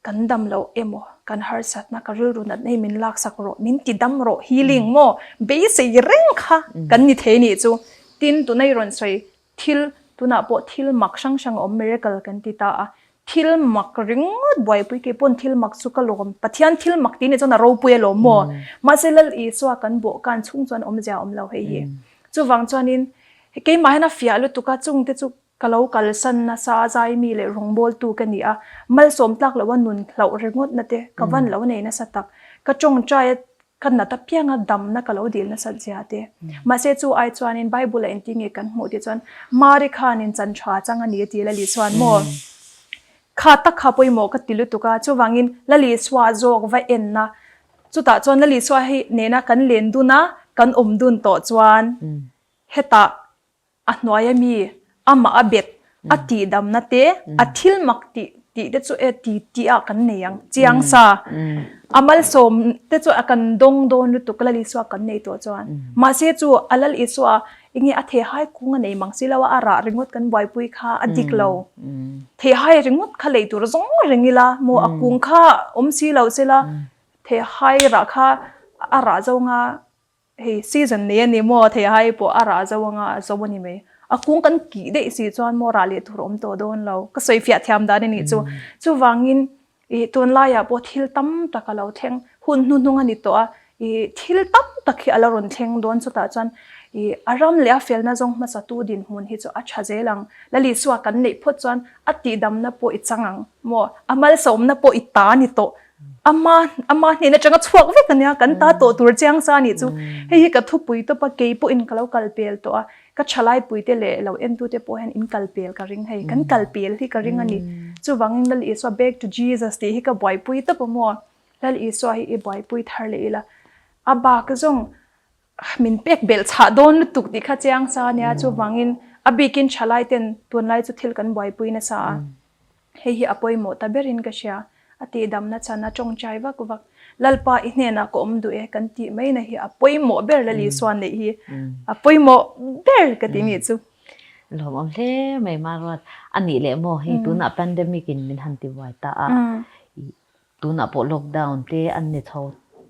Kan dam loh emaw, kan harsatna, ka rilru natna hi min laksak rawh, min ti dam rawh, healing maw, beisei reng kha kan ni thei nih chu. Tin, tuna i rawn sawi thil, tunah pawh thil mak hrang hrang a awm, miracle kan ti ta a, thil mak ringawt buaipui kei pawn thil mak chu ka lawm, Pathian thil mak tih nih chuan a ropui alawm maw? Mahse Lal Isua kan bawhkan chhung chuan awmzia a awm lo hei hi. Chuvang chuanin keimah hian a fiah lutuk a, chungte chu Ka lo kalsan nasa a zaimi leh rawngbawltu ka ni a, malsawm tlak loha nun hlauh ringawtna te ka van lo nei nasa tak. Ka tawngtai a, ka nat apianga damna ka lo dil nasat zia te. Mahse chu ai chuanin Bible-a engtin nge kan hmuh tih chuan Mari khanin chan tha chang a ni a ti Lali chuan maw? Kha tak kha pawimawh ka ti lutuk a, chuvangin Lali Isua zawk va enna chutah chuan Lali Isua hi nena kan len dun a, kan awm dun tawh chuan hetah A hnuaia mi, amah a bet, a tihdamna te, a thil mak tih tih te chu e ti tih ah kan nei ang, chiang sa. A malsawm te chu a kan dawng dawn lutuk Lal Isua kan nei tawh chuan. Mahse chu a Lal Isua enge a theihai kung a nei mang si lo a, a rah ringawt kan buaipui kha a dik lo. Theihai ringawt kha lei tur zawng reng ila maw a kung kha awm si lo sela theihai rah kha a rah zawnga Hei season nei a ni maw theihai pawh a rah zo anga a zo a ni mai. A kung kan kih daih si chuan maw rah leh tur a awm tawh dawn lo. Ka sawi fiah thiam dan a nih chu. Chuvangin. I tunlaiah pawh thil tam tak a lo thleng, hun hnuhnung a ni tawh a, i thil tam tak hi a la rawn thleng dawn chutah chuan i a ram leh a felna zawng hmasatu dinhmun hi chu a tha zel ang. Lalisua kan neih phawt chuan a tihdamna pawh i chang ang maw? A malsawmna pawh i ta a ni tawh. Ama ama hnen atanga chhuak vek a nia, kan ta tawh tur chiang sa a nih chu. Hei hi ka thupui tawp a, kei pawhin ka lo kal pel tawh a, Ka thalaipui te leh lo entu te pawh hian in kal pel ka ring hei, kan kal pel hi ka ring a ni. Chuvangin Lal Isua back to Jesus tih hi ka buaipui tawp a maw? Lal Isua hi i buaipui thar leh ila, a bak zawng min pek belh chhah dawn lutuk tih kha chiang sa a nia, chuvangin a bikin thalai ten tunlai chu thil kan buaipui nasa a. Hei hi a pawimawh ta berin ka hria, a tihdamna chhan a tawngtai vak vak. Lalpa i hnenah ka awm duh e kan tih maina hi a pawimawh ber Lal Isua neih hi a pawimawh ber ka ti nih chu. Lawmawm hle mai Maruat, a nih leh maw hei tunah pandemic in min han tibuai ta a, Tunah pawh lockdown te an ni chho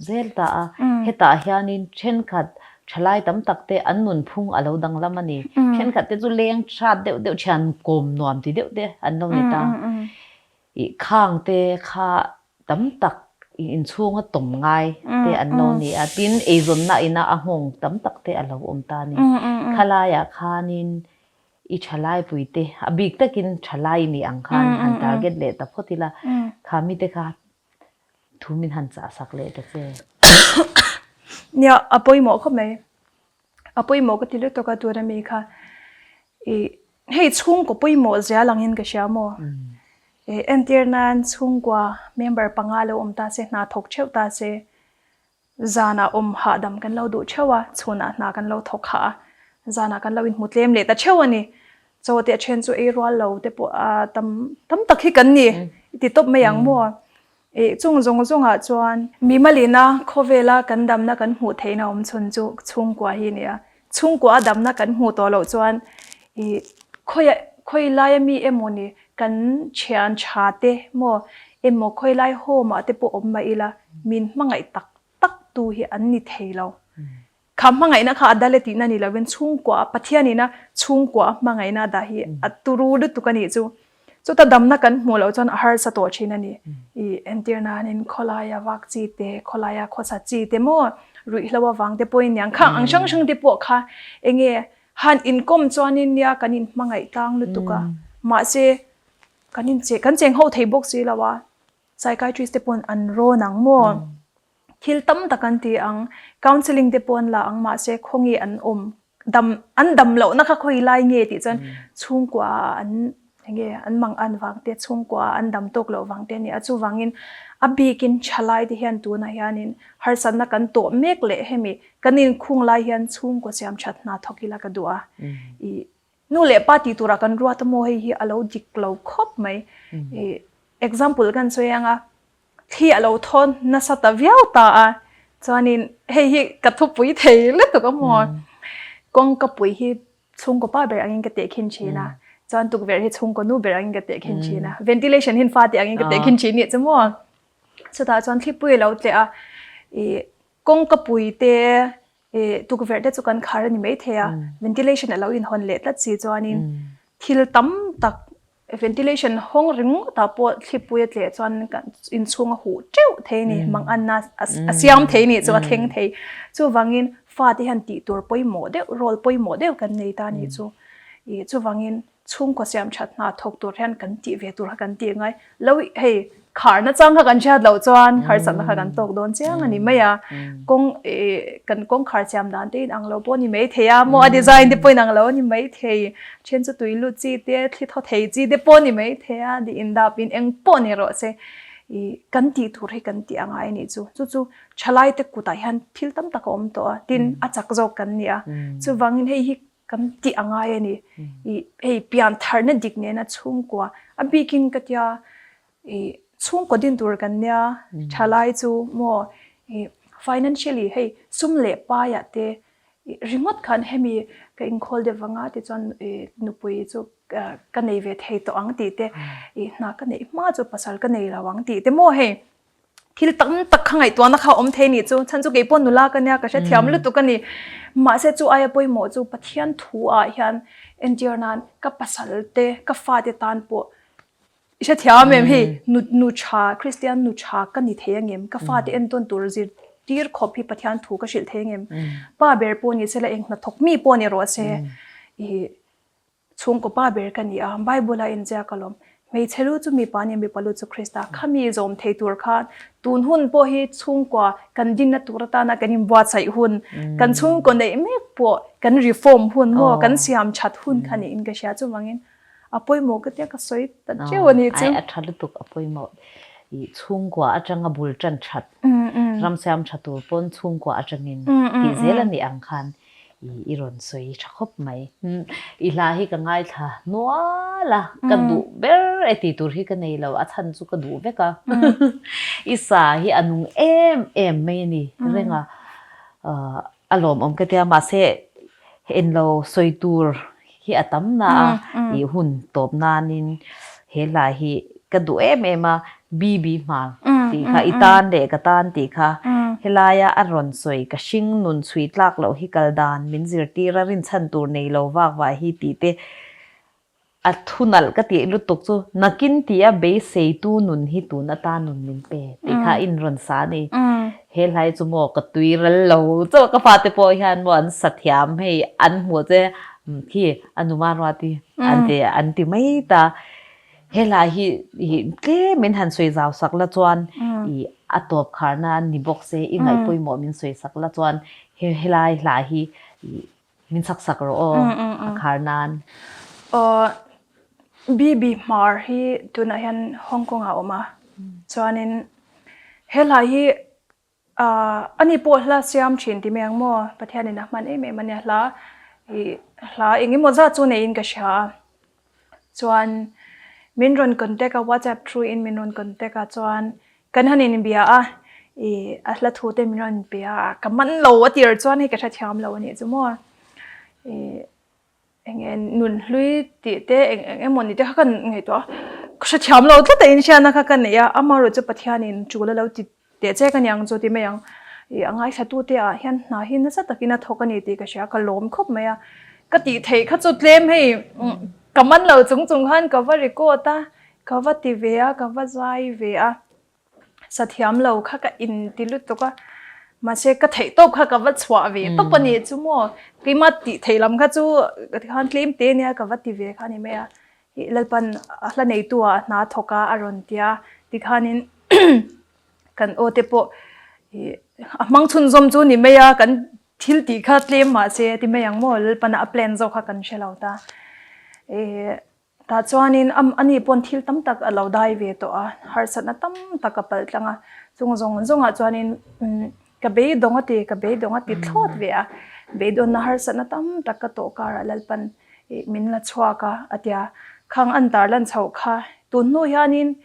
zel ta a, hetah hianin thenkhat thalai tam tak te an nunphung a lo danglam a ni. Thenkhat te chu leng hrat deuh deuh thian kawm nuam ti deuh te an lo ni ta. Ih khang te kha tam tak inchhunga tawm ngai te an lo ni a, tin eizawnna ina a nghawng tam tak te a lo awm ta a ni. Khalaiah khanin I thalai puite, a bik takin thalai nih ang khan han target leh ta phawt ila, kha mite kha thu min han chah sak leh ta che. Nia, a pawimawh khawp mai. A pawimawh ka ti lutuk a tuna mi kha. I hei chhungkaw pawimawh zia langin ka hria maw? I entir nan chhungkua member panga lo awm ta se, hna thawk theuh ta se, Zanah awm hahdam kan lo duh theuh a, chhunah hna kan lo thawk hah a, zanah kan lo inhmu tlem leh ta theuh a ni. Chaw te a then chu ei rual lo te pawh a tam tam tak hi kan ni i ti tawp mai ang maw? Ih chung zawng zawngah chuan mimalina khawvela kan damna kan hmuh theihna awm chhun chu chhungkua hi a ni a, chhungkua a damna kan hmuh tawh loh chuan ih khawi khawi laia mi emaw ni kan thian tha te maw emaw khawi lai home ah te pawh awm mah ila min hmangaih tak tak tu hi an ni thei lo. Kha hmangaihna kha a dal e tihna ni lovin chhungkua Pathian ina chhungkua a hmangaihna a dah hi a turu lutuk a nih chu. Chuta damna kan hmuh loh chuan a harsa tawh thin a ni. I entir nanin khawlaia vak chi te, khawlaia khawsa chi te maw ruihhlo avang te pawhin niang khang ang hrang hrang te pawh kha enge han inkawm chuanin nia kan inhmangaih tlang lutuk a. Mahse kan inche kan cheng ho thei bawk si lo a. Psychiatrist te pawn an rawn ang maw? Thil tam tak an ti ang, counselling te pawh an la ang mahse khawnge an awm dam an dam lohna kha khawi lai nge tih chuan chhungkua ah an enge an mang an vang te chhungkua ah an dam tawk loh vang te a ni a chuvangin a bikin thalai te hian tunah hianin harsatna kan tawh mek leh hemi kan inkhung lai hian chhungkua siam that hna thawk ila ka duh a ih Nu leh pa tih turah kan ruat a maw hei hi a lo dik lo khawp mai. I example kan sawi ang a, thli a lo thawn nasa ta viau ta a, chuanin hei hi ka thupui thei lutuk a maw. Kawngka pui hi chhungkaw pa ber angin ka tehkhin thin a, chuan tukverh hi chhungkaw nu ber angin ka tehkhin thin a, ventilation hi fate angin ka tehkhin thin nih chu maw. Chutah chuan thlipui a lo tleh a, i kawngka pui te I tukverh te chu kan khar a ni maithei a, ventilation a lo inhawn leh tlat si chuanin thil tam tak ventilation hawng ringawtah pawh thlipui a tleh chuan inchhung a huh teuh thei a ni, manganna a siam thei a nih chu a thleng thei. Chuvangin fate hian tih tur pawimawh deuh, role pawimawh deuh kan nei ta a nih chu. I chuvangin Chhungkaw siam that hna thawk tur hian kan tih ve tur kha kan tih ngai lo hei kharna chang kha kan hriat loh chuan harsatna kha kan tawk dawn chiang a ni mai a kawng kan kawngkhar siam dan te inang lo pawh a ni mai thei a maw a design te pawh inang lo a ni mai thei then chu tui lut chi te thli thaw thei chi te pawh a ni mai thei a di indap in eng pawh ni rawh se ih kan tih tur hi kan tih a ngai a nih chu chu chu thalai te kutah hian thil tam tak a awm tawh a tin a chak zawk kan ni a chuvangin hei hi Kan tih a ngai a ni. I hei pian tharna dik nena chhungkua a bikin ka tia i chhungkaw din tur kan nia thalai chu maw i financially hei sum leh paiah te ringawt khan hemi ka inkhawl deuh vang a tichuan i nupui chu ka nei ve thei tawh ang tih te i hna ka neih hma chu pasal ka nei lo ang tih te maw hei. Thil tam tak kha ngaihtuahna kha a awm thei a nih chu. Chhan chu keipawh nula ka nia, ka hrethiam lutuk a ni. Mahse chu aia pawimawh chu Pathian thu ah hian entir nan ka pasal te, ka fate tan pawh. I hrethiam em hei nu nu tha Kristian nu tha ka ni thei angem ka fate entawn tur zirtir khawp hi Pathian thu ka hrilh thei angem pa ber pawh ni sela eng hnathawk mi pawh ni rawh se i chhungkaw pa ber ka ni a Bible a inziak alawm hmeichhe lu chu mipa nia mipa lu chu Krista khami zawm thei tur khan tun hun pawh hi chhungkua kan dinna tur atana kan inbuatsaih hun kan chhungkaw neih mek pawh kan reform hun maw kan siam that hun kha niin ka hria chuvangin A pawimawh ka tia ka sawi ta teuh a nih chu. Ai a tha lutuk a pawimawh. I chhungkua atanga bul tan that ram siam tha tur pawn chhungkua atangin tih zel a nih ang khan i i rawn sawi tha khawp mai. I hla hi ka ngaithla nual a, ka duh ber e tih tur hi ka nei lo, a chhan chu ka duh vek a. I sa hi a nung em em mai a ni reng a. A lawmawm ka tia mahse enlo sawi tur hi a tam na a i hun tawp nanin he hla hi ka duh em em a BB Hmar tih kha i tan leh ka tan tih kha helaia a rawn sawi ka hring nun chhui tlak loh hi kal dan min zirtir a rinchhan tur nei lo vak vah hi tih te A thu nalh ka tih lutuk chu nakin tia beiseitu nun hi tun atan nun min pe tih kha in rawn sa a ni. He hlai chu maw ka tui ral lo chauh ka fate pawh hian maw an sa thiam hei an hmuh che khi a numa ruati an ti an ti mai ta. He hlai hi tlem in han sawi zau sak la chuan ih a tawp kharna ni bawk se i ngaihpawimawh min sawi sak la chuan he helai hla hi ih Min sak sak rawh aw, a khar nan. Aw, BB Hmar hi tunah hian Hong Kong ah a awm a, chuanin he hla hi ani pawh hla siam thin ti mai ang maw, Pathianin a hman em em a nia hla ih hla eng emaw zat chu neiin ka hria a, Chuan min rawn contact a WhatsApp through in min rawn contact a chuan kan han inbia a ih a hla thu te min rawn pe a ka man lo a tir chuan hei ka hrethiam lo a nih chu maw ih eng nge nun hlui tih te eng eng emaw ni te kha ka ngaihtuah a ka hrethiam lo tlat a inhriatna kha ka nei a amaherawh chu Pathianin tul a lo ti Teh che ka niang chu ti mai ang. I a ngaithlatute ah hian hna hi nasa takin a thawk a ni tih ka hria, ka lawm khawp mai a. Ka tih theih kha chu tlem hei ka man lo chung chung khan ka va record a, ka va ti ve a, ka va zai ve a. Sa thiam lo kha ka in ti lutuk a, mahse ka theih tawp kha ka va chhuah ve tawp a nih chu maw. Keimah tih theih lam kha chu tikhan tlem te nia ka va ti ve kha a ni mai a. I Lalpan a hla neitu ah hna thawk a a rawn ti a, tikhanin kan aw te pawh ih a hmang chhunzawm chu ni mai a, kan thil tih kha tlem mah se ti mai ang maw Lalpana a plan zawk kha kan hre lo ta. Ih tah chuanin ani pawn thil tam tak a lo dai ve tawh a, harsatna tam tak a palh tlang a, chung zawng zawngah chuanin ka beidawng a ti, ka beidawng a ti thlawt ve a, beidawnna harsatna tam tak ka tawh karah Lalpan ih min la chhuak a a tia, khang an tarlan chhoh kha tun hnu hianin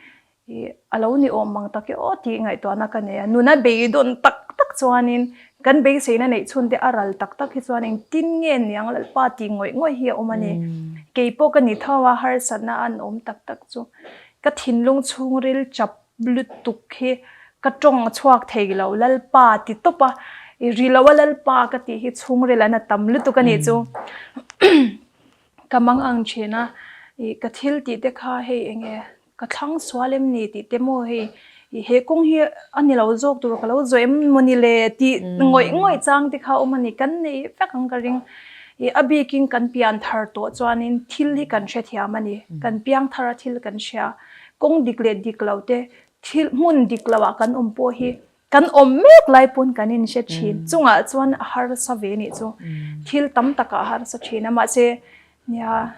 Ih, a lo ni awm mang tak e aw tih ngaihtuahna ka nei a. Nuna beidawn tak tak chuanin kan beiseina neih chhun te a ral tak tak hi chuan engtin nge niang Lalpa tih ngawih ngawih hi a awm a ni. Kei pawh ka ni tho a, harsatna an awm tak tak chu ka thinlung chhungril chap lutuk hi ka tawng chhuak thei lo Lalpa ti tawp a, i ri lo a Lalpa ka tih hi chhungril an a tam lutuk a nih chu. Ka mang ang thin a, ih ka thil tih te kha hei eng nge Ka thlang sual em ni tih te maw hei ih he kawng hi a ni lo zawk tur ka lo zawh em maw ni le tih ngawih ngawih chang te kha a awm a ni kan nei vek ang ka ring ih a bikin kan pian thar tawh chuanin thil hi kan hrethiam a ni kan piang thar a thil kan hria kawng dik leh dik lo te thil hmun dik lo ah kan awm pawh hi Kan awm mek lai pawn kan inhre thin. Chungah chuan a harsa ve nih chu. Thil tam takah a harsa thin a. Mahse, nia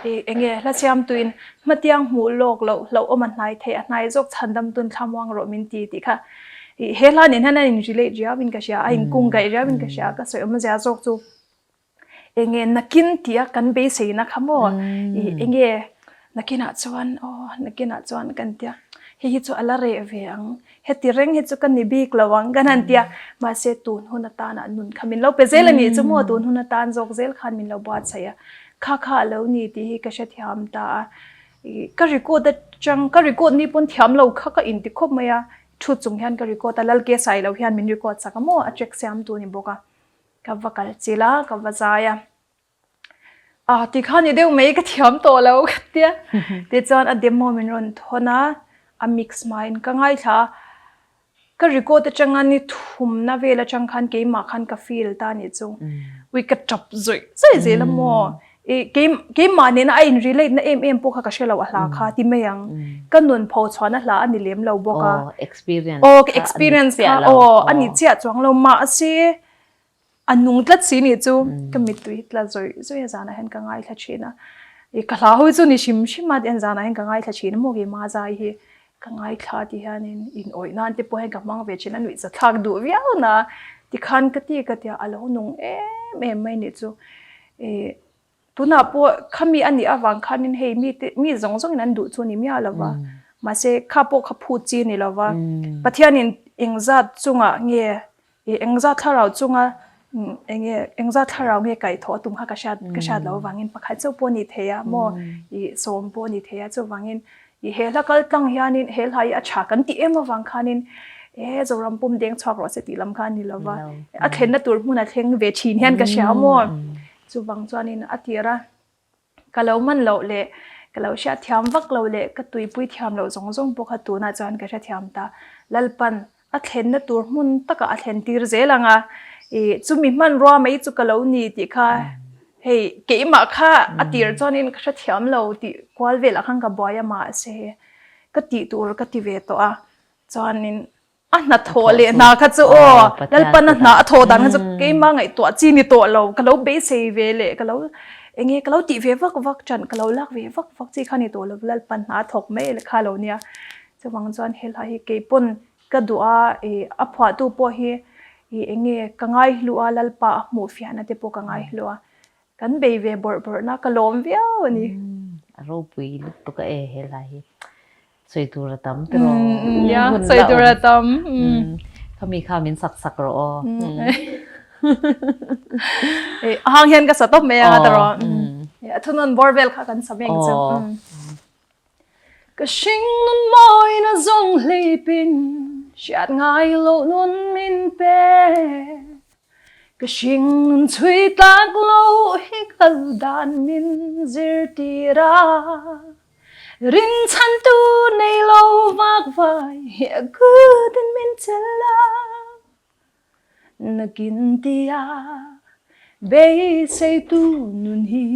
ih eng nge hla siamtuin hmatiang hmuh lawk loh hlauhawm a hnai theih a hnai zawk chhandam tun thlamuang rawh min ti tih kha ih he hla nen hian a in relate riauin ka hria, a inkungkaih riauin ka hria ka sawi awmzia zawk chu. Enge nakin tia kan beiseina kha maw ih enge nakinah chuan aw nakinah chuan kan tia hei hi chu a la reh ve ang heti reng hi chu ka ni bik lo ang kan han tia mahse tun hun atana nun kha min lo pe zel a nih chu maw tun hun atan zawk zel khan min lo buatsaih a kha kha a lo ni tih hi ka hrethiam ta a ih ka record atang ka record ni pawn thiam lo kha ka inti khawp mai a thu chung hian ka record a Lalke Sailo hian min record sak a maw a track siamtu ni bawk a. Ka va kal chilh a, ka va zai a. A ti kha ni deuh mai ka thiam tawh lo ka tia. Tichuan a demo min rawn thawn a, a mix hmain ka ngaithla a. Ka record atanga ni thumna vel atang khan keimah khan ka feel ta nih chu. Ui ka tap zawih zawih zel a maw. I keimah nena a in relate na em em pawh kha ka hre lo a hla kha ti mai ang. Ka nun pho chhuahna hla a ni lem lo bawk a. Aw ka experience kha aw a ni chiah chuang lo mahse A nung tlat si nih chu ka mittui tla zawih zawih a zanah hian ka ngaithla thin a, i ka hla hawi chu ni hrim hrim a tihian zanah hian ka ngaithla thin a maw keimah zai hi ka ngaithla ti hianin in awih nan te pawh hian ka hmang ve thin a nuih zathlak duh viau na tikhan ka ti ka tia a lo nung em em mai nih chu i Tunah pawh khami a nih avang khanin hei mite mi zawng zawngin an duh chu a ni miah lo va, mahse kha pawh kha phut chi a ni lo va, Pathianin engzat chungah nge ih engzat thlarau chunga eng nge engzat thlarau nge kaihthawh a tum kha ka hriat ka hriat loh avangin pakhat chauh pawh a ni thei a maw ih sawm pawh a ni thei a chuvangin ih he hla kal tlang hianin he hla hi a tha kan tih em avang khanin e Zoram pum deng chhuak rawh se tih lam kha a ni lo va, a thlenna tur hmun a thleng ve thin hian ka hria a maw. Chuvang chuanin a tir a, ka lo man loh leh ka lo hriatthiam vak loh leh ka tuipui thiam loh zawng zawng pawh kha tunah chuan ka hrethiam ta. Lalpan a thlenna tur hmun takah a thlen tir zel ang a, ih chumi hmanrua mai chu ka lo ni tih kha hei keimah kha a tir chuanin ka hrethiam lo tih kual velah khan ka buai a mahse ka tih tur ka ti ve tawh a, chuanin A hnathawh leh hna kha chu aw, Lalpan a hna a thawh dan kha chu keimah ngaihtuah chi ni tawh lo, ka lo beisei ve leh ka lo eng nge ka lo tih ve vak vak ṭan, ka lo lak ve vak vak chi kha ni tawh lo, Lalpan hna a thawk mai kha lo nia. Chuvang chuan helai hi keipawn ka duh a, ih a phuahtu pawh hi ih eng nge ka ngaihlu a, Lalpa a hmuh fiahna te pawh ka ngaihlu a, kan bei ve bawrh bawrhna ka lawm viau a ni. A ropui lutuk a e helai hi. Sawi tur a tam tiraw. Nia, sawi tur a tam. Khami kha min sak sak rawh aw. A hang hian ka sa tawp mai anga tiraw. A thunawn bawr vel kha kan sa mek chu. Ka hring nun mawina zawng hlipin hriat ngai loh nun min pe. Ka hring nun chhui tlak loh hi kal dan min zirtir a. Rinchhantu nei lo vak vai hi a kutin min chelh a, nakin tia beiseitu nun hi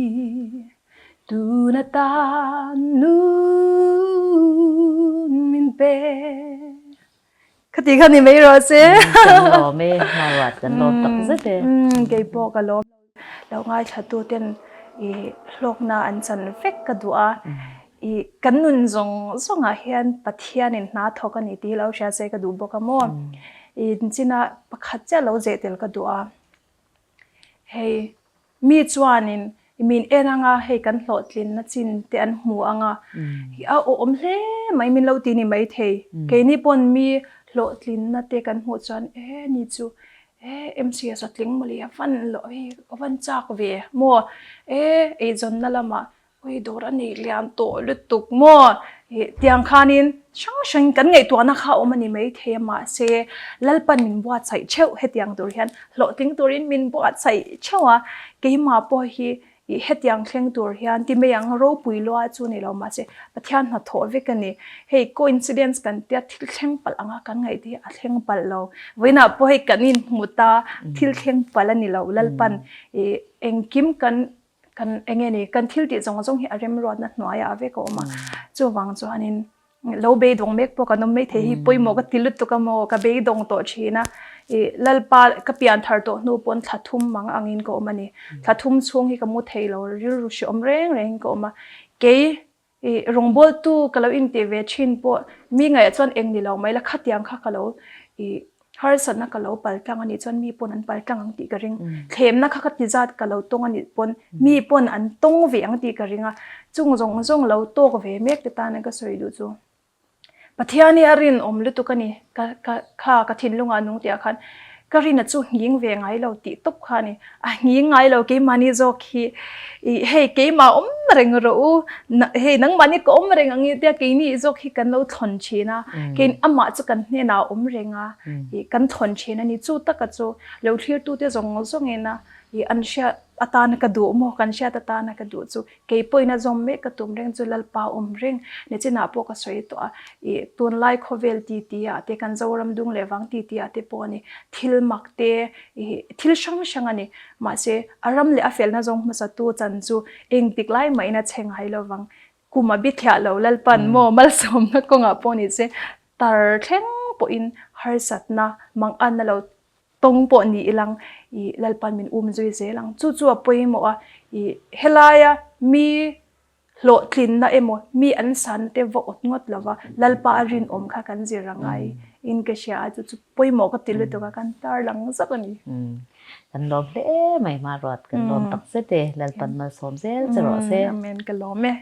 tun atan nun min pe. Khati kha ni mai rawh se. Kan lawm e, Maruat kan lawm tak zet e. Keipawh ka lawm. Lo ngaithlatu ten i hlawkna an chan vek ka duh a, i kan nun zawng zawngah hian Pathianin hna thawk a ni tih hi lo hria se ka duh bawk a maw? I china pakhat chiah lo zeh tel ka duh a, hei mi chuanin i min en anga hei kan hlawhtlinna chin te an hmu anga a awm hle mai min lo ti ni maithei. Keini pawn mi hlawhtlinna te kan hmuh chuan e ni chu E MCS a tling mawle a van loh hei a van chak ve maw e eizawnna lamah ui dawr a nei lian tawh lutuk maw ih tiang khanin hrang hrang kan ngaihtuahna kha a awm a ni maithei a mahse Lalpan min buatsaih theuh hetiang tur hian hlawhtling turin min buatsaih theuh a keimah pawh hi Ih hetiang thleng tur hian ti mai ang ropui lua chu ni lo mahse Pathian hnathawh vek a ni. Hei coincidence kan tia thil thleng palh anga kan ngaih te hi a thleng palh lo. Vawiinah pawh hei kan inhmu ta thil thleng palh a ni lo. Lalpan ih engkim kan kan eng nge ni kan thil tih zawng zawng hi a remruatna hnuaiah vek a awm a. Chuvang chuanin Lo beidawng mek pawh kan awm mai thei hi pawimawh ka ti lutuk a maw ka beidawng tawh thin a ih Lalpa ka pian thar tawh hnu pawn thla thum mang angin ka awm a ni thla thum chhung hi ka mu thei lo rilru hreawm reng rengin ka awm a kei ih rawngbawltu ka lo intih ve thin pawh mi ngaihah chuan eng ni lo mai la khatiang kha ka lo ih Harsatna ka lo pal tlang a nih chuan mi pawn an pal tlang ang tih ka ring. Thlemna kha ka ti zat ka lo tawng a nih pawn mi pawn an tawng ve ang tih ka ring a. Chung zawng zawng lo tawk ve mek te tana ka sawi duh chu. Pathian hi a rinawm lutuk a ni. Ka ka kha ka thinlungah nung tihah khan ka rina chu nghing ve ngai lo tih tawp kha a ni. A nghing ngai lo keimahni zawk hi ih hei keimah awm reng rawh u, hei nangmahni ka awm reng ang i tia keini zawk hi kan lo thlawn thin a, kei amah chu kan hnenah a awm reng a, ih kan thlawn thin a ni. Chu taka chu lo thlirtute zawng zawngin a ih an hriat atana ka duh maw, kan hriat atana ka duh chu kei pawhin a zawm mek ka tum reng chu Lalpa awm reng nichinah pawh ka sawi tawh a, ih tunlai khawvel titi ah te kan Zoram dung leh vang titi ah te pawh a ni thil mak te ih thil hrang hrang a ni. Mahse, a ram leh a felna zawng hmasatu chan chu engtik lai mahin a chhe ngai lo vang. Kum a bithiah lo Lalpan maw malsawmna kawngah pawh ni se tar thleng pawhin harsatna manganna lo tawng pawh ni ilang ih Lalpan min um zui zel ang. Chu chu a pawimawh a, ih helaia mi Hlawhtlinna emaw mi an san te va awt ngawt lova Lalpa a rinawm kha kan zir a ngai in ka hria a, chu chu pawimawh ka ti lutuk a, kan tarlang zauh a ni. Kan lawm hle mai Maruat, kan lawm tak zet e, Lalpan malsawm zel che rawh se. Amen, ka lawm e.